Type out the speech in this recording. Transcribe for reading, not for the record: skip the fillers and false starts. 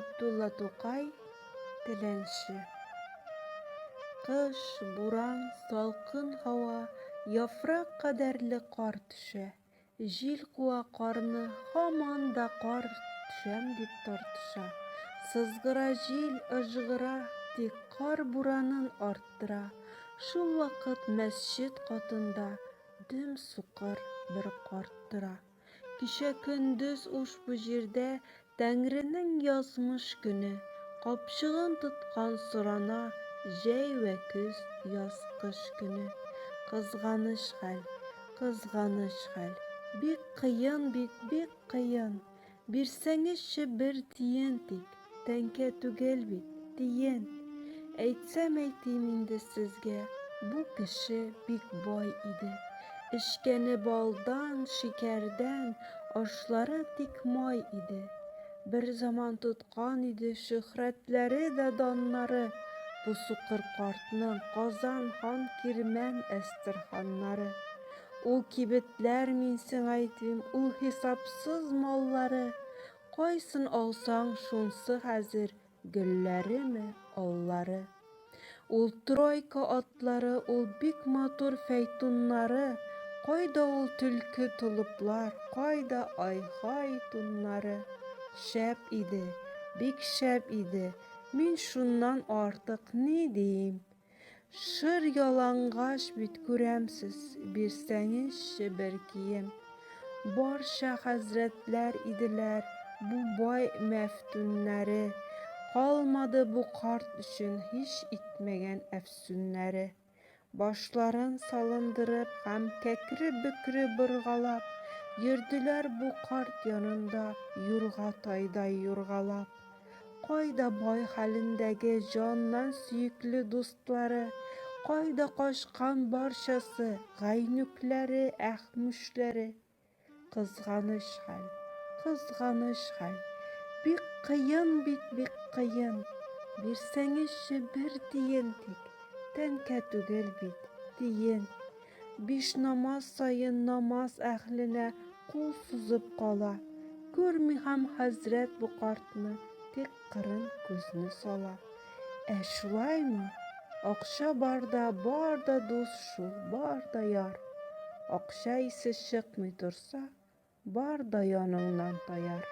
Габдулла Тукай, Теләнче. Кыш, буран, салкын һава, яфрак кадәрле кар төшә. Җил куа карны, һаман да кар төшәм дип тартыша. Сызгыра җил, ыжгыра, тик кар буранын арттыра. Шул вакыт мәсҗед катында дөм сукыр бер карт тора. Кичә көндез ушбу җирдә Тәңренең язмыш көне, Капчыгын тоткан сорана Җәй вә көз, яз, кыш көне. Кызганыч хәл, кызганыч хәл, Бик кыен бит, бик кыен. Бирсәңезче бер тиен тик, Тәңкә түгел бит, тиен. Әйтсәм әйтим инде сезгә, бу кеше бик бай иде. Эчкәне балдан, шикәрдән, ашлары тик май иде. Бер заман тоткан иде шөһрәтләре дә даннары бу сукыр картның Казан хан Кирмән Әстерханнары. Ул кибетләр, мин сиңа әйтим, ул хисапсыз маллары, Кайсын алсаң, шунсы хәзер, гөлләреме, аллары. Ул тройка атлары, ул бик матур фәйтуннары, кайда ул төлке толыплар, кайда ай-һай туннары. Шәп иде, бик шәп иде, мин шуннан артык ни диим? Шыр ялангач бит күрәмсез, бирсәңезче бер кием. Барча хәзрәтләр иделәр бу бай мәфтүннәре, калмады бу карт өчен һич итмәгән әфсүннәре. Башларын салындырып һәм кәкре-бөкре боргалап, йөрделәр бу карт янында юрга тайдай юргалап. Кайда бай хәлендәге җаннан сөекле дустлары, кайда качкан барчасы, гайнүкләре, әхмүшләре? Кызганыч хәл, кызганыч хәл, бик кыен бит, бик кыен. Бирсәңезче бер тиен тик, тәңкә түгел бит, тиен. Биш намаз саен намаз әһленә кул сузып кала. Күрми һәм хәзрәт бу картны, тик кырын күзне сала. Ә шулаймы? Акча барда бар да дус шул, бар да яр. Акча исе чыкмый торса, бар да яныңнан таяр.